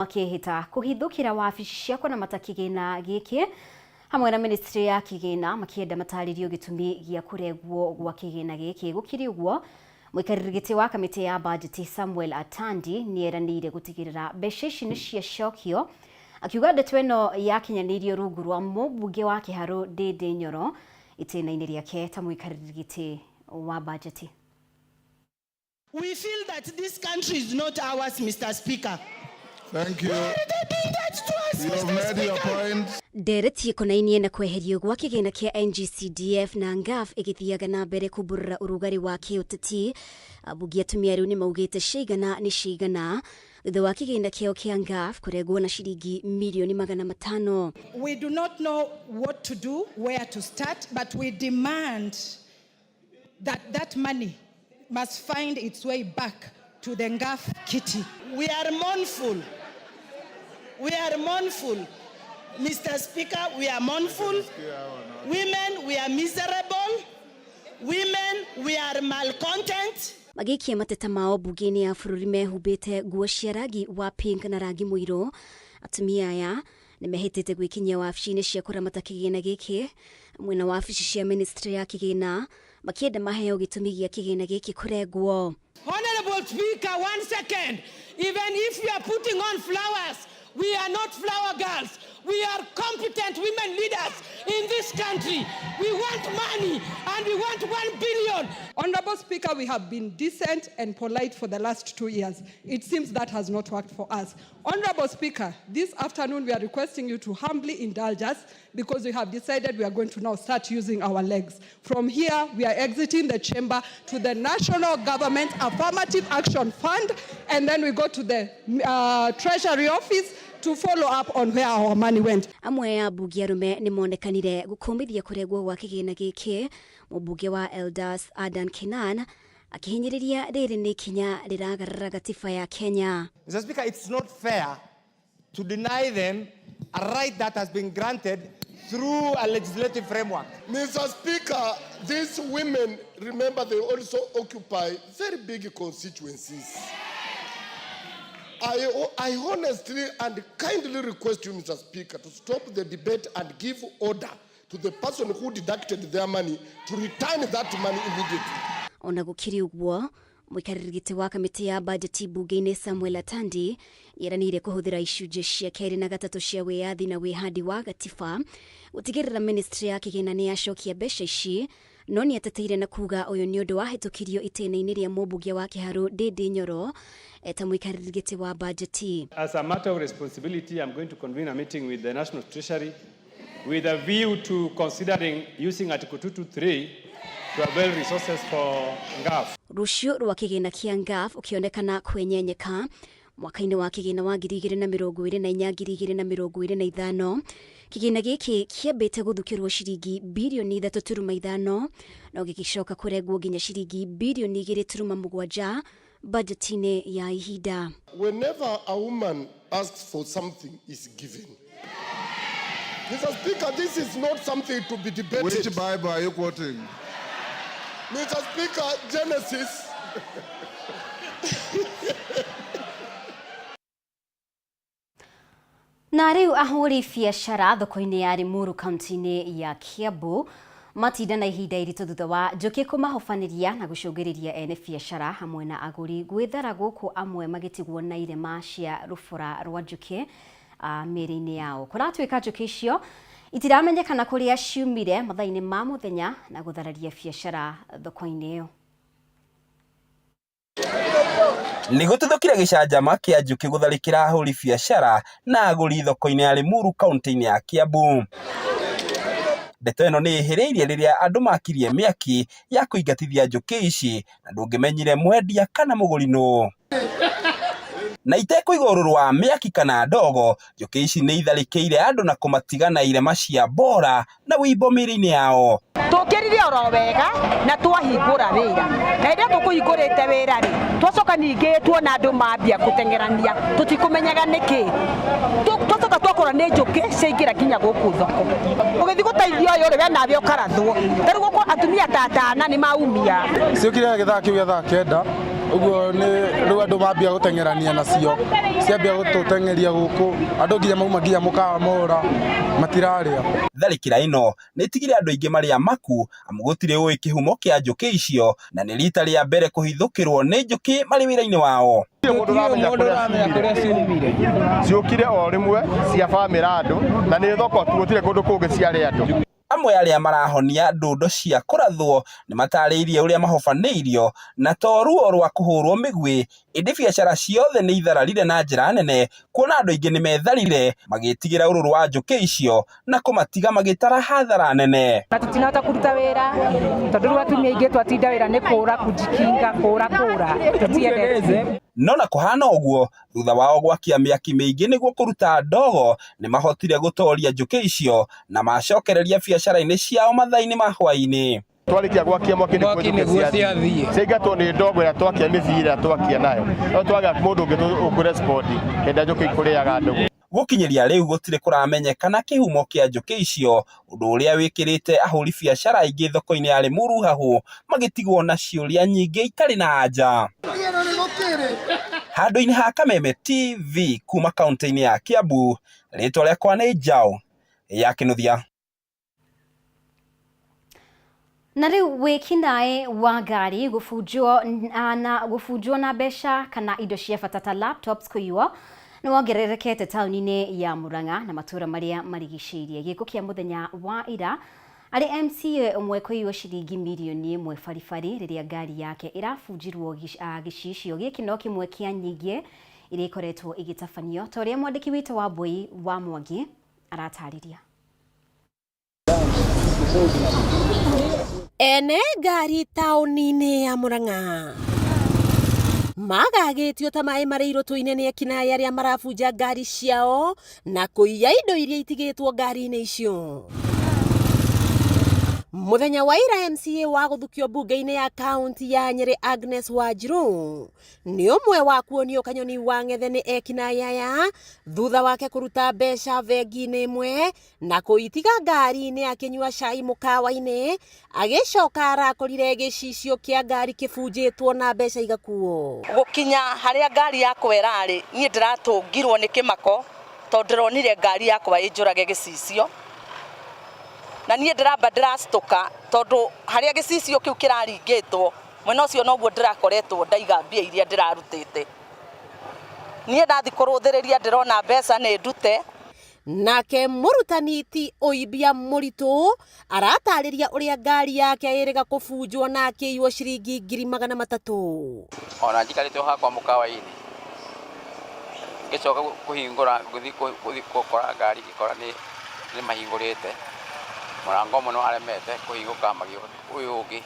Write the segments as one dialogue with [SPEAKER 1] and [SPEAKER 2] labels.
[SPEAKER 1] Makĩhĩta kũhithũkĩra wabici cia kũramata kĩgĩna gĩkĩ hamwe na ministry ya kĩgĩna, makĩenda matarĩrio gĩtũmi gĩa kũregwo gwa kĩgĩna gĩkĩ. Gũkĩrĩ ũguo, mũikarĩri gĩtĩ wa kamĩtĩ ya bajeti Samuel Atandi nĩeranĩire gũtigĩrĩra mbeca ici nĩ ciacokio, akiuga ndeto ĩno yakinyanĩirio rungu rwa mũmbunge wa Kĩharũ Ndĩndĩ Nyoro itĩna-inĩ rĩake ta mũikarĩri gĩtĩ wa bajeti.
[SPEAKER 2] We feel that this country is not ours, Mr. Speaker.
[SPEAKER 3] Thank you.
[SPEAKER 2] Why are they doing that to us,
[SPEAKER 3] You have
[SPEAKER 2] Mr.
[SPEAKER 3] made your
[SPEAKER 2] Speaker?
[SPEAKER 3] point.
[SPEAKER 1] Ndereti ĩkonainie na kweherio gwa kĩgĩna kĩa NGCDF na NGAAF ĩgĩthiaga na mbere kumbũrũra ũrugarĩ wa kĩũteti. Ambunge atumia rĩu nĩ maugĩte ciaigana nĩ ciaigana thutha wa kĩgĩna kĩao kĩa NGAAF kũrengwo na ciringi mirioni 500.
[SPEAKER 2] We do not know what to do, where to start, but we demand that that money must find its way back to the NGAAF kitty.
[SPEAKER 4] We are mournful. We are mournful. Mr. Speaker, we are mournful. Women, we are miserable. Women, we are malcontent.
[SPEAKER 1] Magĩikia mateta mao mbunge-inĩ ya bũrũri mehumbĩte nguo cia rangi wa pink na rangi mũirũ. Atumia aya nĩ mehĩtĩte gwĩkinyia wabici-inĩ cia kũramata kĩgĩna gĩkĩ mwena wa wabici cia ministry ya kĩgĩna, makĩenda maheo gĩtũmi gĩa kĩgĩna gĩkĩ kũrengwo.
[SPEAKER 5] Honorable Speaker, one second. Even if we are putting on flowers, we are not flower girls. We are competent women leaders in this country. We want money and we want 1 billion.
[SPEAKER 6] Honorable Speaker, we have been decent and polite for the last 2 years. It seems that has not worked for us. Honorable Speaker, this afternoon we are requesting you to humbly indulge us because we have decided we are going to now start using our legs. From here, we are exiting the chamber to the National Government Affirmative Action Fund, and then we go to the Treasury Office to follow up on where our money went.
[SPEAKER 1] Amwe ya ambunge arũme nĩ monekanire gũkũmithia kũregwo gwa kĩgĩna gĩkĩ. Mũmbunge wa Eldas Adan Kinan akĩhinyĩrĩria rĩrĩ nĩ ikinya rĩragarara gatiba ya Kenya.
[SPEAKER 7] Mr. Speaker, it's not fair to deny them a right that has been granted through a legislative framework.
[SPEAKER 3] Mr. Speaker, these women, remember, they also occupy very big constituencies. I honestly and kindly request you, Mr. Speaker, to stop the debate and give order to the person who deducted their money to return that money immediately.
[SPEAKER 1] Ona gũkĩrĩ ũguo, mũikarĩri gĩtĩ wa kamĩtĩ ya bajeti mbunge-inĩ Samuel Atandi nĩeranĩire kũhũthĩra icunjĩ cia kerĩ na gatatũ cia wĩyathi na wĩhandi wa gatiba gũtigĩrĩra ministry ya kĩgĩna nĩ yacokia mbeca ici, no nĩ ateteire na kuga ũyũ nĩ ũndũ wahĩtũkirio itĩna-inĩ rĩa mũmbunge wa Kĩharũ Ndĩndĩ Nyoro eta mũikarĩri gĩtĩ wa bajeti.
[SPEAKER 8] As a matter of responsibility, I'm going to convene a meeting with the National Treasury with a view to considering using Article 223 to avail resources for NGAAF.
[SPEAKER 1] Rũciũ rwa kĩgĩna kĩa NGAAF ũkĩonekana kwenyenyeka mwaka-inĩ wa kĩgĩna wa 2024 2025. Kĩgĩna gĩkĩ kĩambĩte gũthukĩrwo ciringi birioni 3.5, no gĩgĩcoka kũrengwo nginya ciringi birioni 2.7 bajeti-inĩ ya ihinda.
[SPEAKER 3] Whenever a woman asks for something, is given. Mr. Speaker, this is not something to be debated.
[SPEAKER 9] Which Bible are you quoting?
[SPEAKER 3] Mr. Speaker, Genesis.
[SPEAKER 1] Na rĩu ahũri biacara thoko-inĩ ya Limuru kaunti-inĩ ya Kiambu matinda na ihinda iritũ thutha wa njũkĩ kũmahobanĩria na gũcũngĩrĩria ene biacara hamwe na agũri gwĩthara, gũkũ amwe magĩtigwo na irema cia rũbora rwa njũkĩ mĩĩrĩ-inĩ yao. Kũratuĩka njũkĩ icio itiramenyekana kũrĩa ciumire mathaa-inĩ ma mũthenya na gũthararia biacara thoko-inĩ ĩyo.
[SPEAKER 10] Nĩ gũtuthũkire gĩcanjama kĩa njũkĩ gũtharĩkĩra ahũri biacara na agũri thoko-inĩ ya Limuru kaunti-inĩ ya Kiambu. Ndeto ĩno nĩ ĩhĩrĩirie rĩrĩa andũ makirie mĩaki ya kũingatithia njũkĩ ici na ndũngĩmenyire mwendia kana mũgũri nũ. Na itekũiga ũrũrũ wa mĩaki kana ndogo, njũkĩ ici nĩ itharĩkĩire andũ na kũmatiga na irema cia mbora na wĩimbo mĩĩrĩ-inĩ yao.
[SPEAKER 11] Tũkĩrire oro wega na twahingũra wĩra, na hĩndĩ ĩrĩa tũkũhingũrĩte wĩra rĩ, twacoka ningĩ tuona andũ mambia gũteng'erania, tũtikũmenyaga nĩkĩ. Twacoka twakora nĩ njũkĩ ciaingĩra nginya gũkũ thoko. Ũgĩthiĩ gũteithia ũyũ rĩ, we nawe ũkarathwo. Ta rĩu gũkũ atumia ta atana nĩ maumia.
[SPEAKER 12] Ciũkire gĩthaa kĩu gĩa thaa 9.
[SPEAKER 9] Ũguo nĩ rĩu andũ mambia gũteng'erania nacio, ciambia gũtũteng'eria gũkũ, andũ nginya mauma nginya mũkawa mora, matirarĩa.
[SPEAKER 10] Tharĩkĩra ĩno nĩ ĩtigire andũ aingĩ marĩ amaku amu gũtirĩ ũĩ kĩhumo kĩa njũkĩ icio na nĩ rita rĩa mbere kũhithũkĩrwo nĩ njũkĩ marĩ wĩra-inĩ wao.
[SPEAKER 12] Gũtirĩ mũndũ ũramenya kũrĩa ciumire.
[SPEAKER 13] Ciũkire o rĩmwe cia bamĩra andũ na nĩ thoko tu gũtirĩ kũndũ kũngĩ ciarĩ andũ.
[SPEAKER 10] Amwe arĩa marahonia ndũndo cia kũrathwo nĩmatarĩirie ũrĩa mahobanĩirio na to ruo rwa kũhũrwo mĩguĩ ĩndĩ biacara ciothe nĩ ithararire na njĩra nene kuona andũ aingĩ nĩmetharire magĩtigĩra ũrũrũ wa njũkĩ icio na kũmatiga magĩtara hathara nene.
[SPEAKER 14] Na tũtinahota kũruta wĩra tondũ rĩu atumia aingĩ twatinda wĩra nĩ kũra kujikinga kũra kũra tũtiendete.
[SPEAKER 10] No na kũhana ũguo, thutha wao gwakia mĩaki mĩingĩ nĩguo kũruta ndogo, nĩ mahotire gũtoria njũkĩ icio na macokereria biacara-inĩ ciao mathaa-inĩ ma hwaĩ-inĩ.
[SPEAKER 13] Twarĩkia gwakia mwaki nĩguo
[SPEAKER 12] Mwaki
[SPEAKER 13] njũkĩ
[SPEAKER 12] nĩguo
[SPEAKER 13] ciathiĩ.
[SPEAKER 12] ciathiĩ.
[SPEAKER 13] Ciaingatwo nĩ ndogo ĩrĩa twakia mĩbira ĩrĩa twakia nayo. No twaga mũndũ ũngĩ ũkũrespondi hĩndĩ ĩrĩa njũkĩ ikũrĩaga andũ.
[SPEAKER 10] Gũkinyĩria rĩu gũtirĩ kũramenyekana kĩhumo kĩa njũkĩ icio, ũndũ ũrĩa wĩkĩrĩte ahũri biacara aingĩ thoko-inĩ ya Limuru hahũ magĩtigwo na ciũria nyingĩ itarĩ na anja. Handũ-inĩ ha Kameme TV kuma kaunti-inĩ ya Kiambu, rĩtwa rĩakwa nĩ Njaũ ya Kĩnuthia.
[SPEAKER 1] Na rĩu wĩkinaĩ wa ngari gũbunjwo na gũbunjwo na mbeca kana indo cia bata ta laptops kũiywo nĩ wongererekete taũni-inĩ ya Murang'a na matũũra marĩa marigicĩirie. Gĩko kĩa mũthenya wa ira arĩ MCA ũmwe kũiywo ciringi mirioni ĩmwe baribari rĩrĩa ngari yake ĩrabunjirwo gĩcicio. Gĩkĩ no kĩmwe kĩa nyingĩ iria ikoretwo igĩtabanio ta ũrĩa mwandĩki witũ wa Mbui wa Mwangi aratarĩria.
[SPEAKER 15] Ene ngari taũni-inĩ ya Murang'a magagĩtio ta maĩ marĩ irũtũ-inĩ nĩ ekinaĩ arĩa marabunja ngari ciao na kũiya indo iria itigĩtwo ngari-inĩ icio. Mũthenya wa ira MCA wa gũthukio mbunge-inĩ ya kaunti ya Nyĩrĩ Agnes Wanjiru nĩ ũmwe wa kuonio kanyoni wa ng'ethe nĩ ekinaĩ aya thutha wake kũruta mbeca bengi-inĩ ĩmwe na kũitiga ngari-inĩ akĩnyua cai mũkawa-inĩ agĩcoka arakorire gĩcicio kĩa ngari kĩbunjĩtwo na mbeca igakuo.
[SPEAKER 16] Gũkinya harĩa ngari yakwa ĩrarĩ niĩ ndĩratũngirwo nĩ kĩmako tondũ ndĩronire ngari yakwa ĩnjũrage gĩcicio na niĩ ndĩramba ndĩracitũka tondũ harĩa gĩcicio kĩu kĩraringĩtwo mwena ũcio noguo ndĩrakoretwo ndaiga mbia iria ndĩrarutĩte. Niĩ ndathi kũrũthĩrĩria ndĩrona mbeca nĩ ndute.
[SPEAKER 15] Nake mũrutani ti ũimbia mũritũ aratarĩria ũrĩa ngari yake ĩrĩga kũbunjwo na akĩiywo ciringi 300,000.
[SPEAKER 17] Ona njikarĩte o hakwa mũkawa-inĩ ngĩcoka kũhingũra ngũthiĩ gũkora ngari ngĩkora nĩ mahingũrĩte mũrango ũmwe nĩ waremete kũhingũka magĩũka ũyũ ũngĩ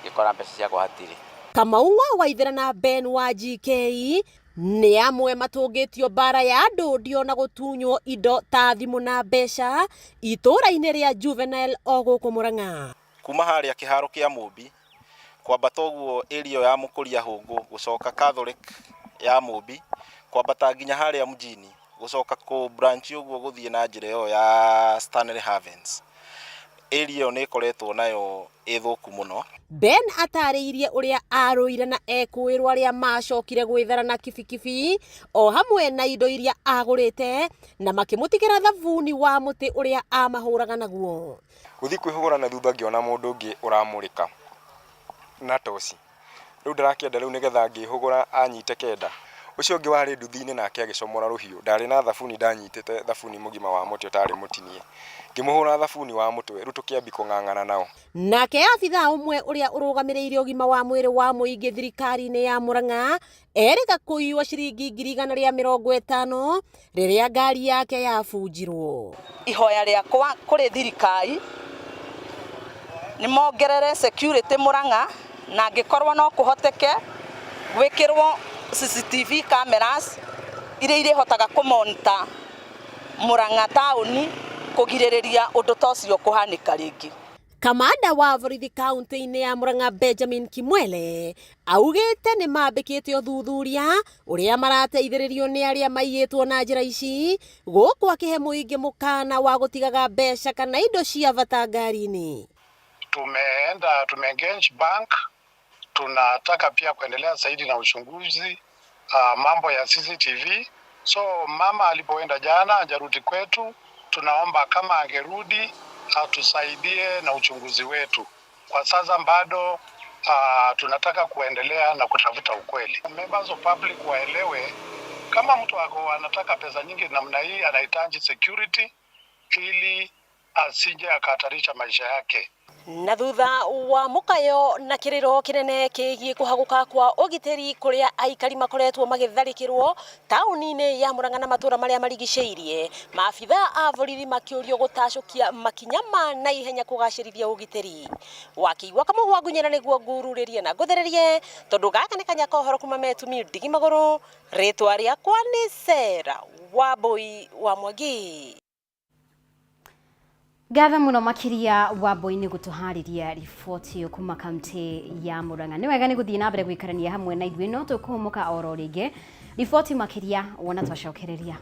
[SPEAKER 17] ngĩkora mbeca ciakwa hatirĩ.
[SPEAKER 15] Kamau wa Waithera na Ben wa GK nĩ amwe matũngĩtio mbara ya ndũndio na gũtunywo indo ta thimũ na mbeca itũũra-inĩ rĩa Juvenile o gũkũ Murang'a.
[SPEAKER 18] Kuma harĩa kĩharo kĩa Mũmbi kwambata ũguo area ya Mũkũria Hũngũ gũcoka Catholic ya Mũmbi kwambata nginya harĩa mjini gũcoka kũ branch ũguo gũthiĩ na njĩra ĩyo ya Stanley Havens. Area ĩyo nĩ ĩkoretwo nayo ĩ thũku mũno.
[SPEAKER 15] Ben atarĩirie ũrĩa arũire na ekũĩrwo arĩa macokire gwĩthara na kibikibi o hamwe na indo iria agũrĩte na makĩmũtigĩra thabuni wa mũtĩ ũrĩa amahũraga naguo.
[SPEAKER 19] Gũthiĩ kwĩhũgũra na thutha ngĩona mũndũ ũngĩ ũramũrĩka na toci. Rĩu ndarakĩenda rĩu nĩgetha ngĩhũgũra anyite kenda. Ũcio ũngĩ warĩ nduthi-inĩ nake agĩcomora rũhiũ. Ndarĩ na thabuni ndanyitĩte thabuni mũgima wa mũtĩ ũtarĩ mũtinie. Ngĩmũhũra thabuni wa mũtwe rĩu tũkĩambia kũng'ang'ana nao.
[SPEAKER 15] Nake abithaa ũmwe ũrĩa ũrũgamĩrĩire ũgima wa mwĩrĩ wa mũingĩ thirikari-inĩ ya Murang'a erĩga kũiywo ciringi 150,000 rĩrĩa ngari yake yabunjirwo.
[SPEAKER 16] Ihoya rĩakwa kũrĩ thirikari nĩ mongerere security Murang'a na angĩkorwo no kũhoteke gwĩkĩrwo CCTV cameras iria irĩhotaga kũmonitor Murang'a taũni kũgirĩrĩria ũndũ ta ũcio kũhanĩka rĩngĩ.
[SPEAKER 15] Kamanda wa borithi kaunti-inĩ ya Murang'a Benjamin Kimwele augĩte nĩ mambĩkĩte ũthuthuria ũrĩa marateithĩrĩrio nĩ arĩa maiyĩtwo na njĩra ici gũkũ akĩhe mũingĩ mũkana wa gũtigaga mbeca kana indo cia bata ngari-inĩ.
[SPEAKER 20] Tumeenda tumeengage bank. Tunataka pia kuendelea zaidi na uchunguzi mambo ya CCTV. So mama alipoenda jana hajarudi kwetu, tunaomba kama angerudi atusaidie na uchunguzi wetu. Kwa sasa bado tunataka kuendelea na kutafuta ukweli. Members of public waelewe kama mtu ako anataka pesa nyingi namna hii, anahitaji security ili asije akahatarisha maisha yake.
[SPEAKER 15] Na thutha wa mukayo na kiriro kinene kigie kuhaguka kwa ugitiri kuria aikari makoretwo magitharikirwo tauni-ini ya Murang'a na matura maria marigiceirie, maabitha a borithi makiurio gutacukia makinya ma naihenya kugacirithia ugitiri. Wakĩigua kamũhwa ngunyĩra nĩguo ngururĩrie na ngũthererie, tondu gaka nĩ kanya ka ũhoro kuma metumi ndigi magũrũ. Rĩtwa rĩakwa nĩ Sarah Wambui wa Mwangi.
[SPEAKER 1] Ngatho muno makiria Wambui nĩ gũtũharĩria riboti ĩyo kuma kaunti ya Murang'a. Nĩ wega nĩ gũthiĩ na mbere gũikarania hamwe na ithuĩ, no tũkũhũmũka oro rĩngĩ riboti makĩria wona twacokereria.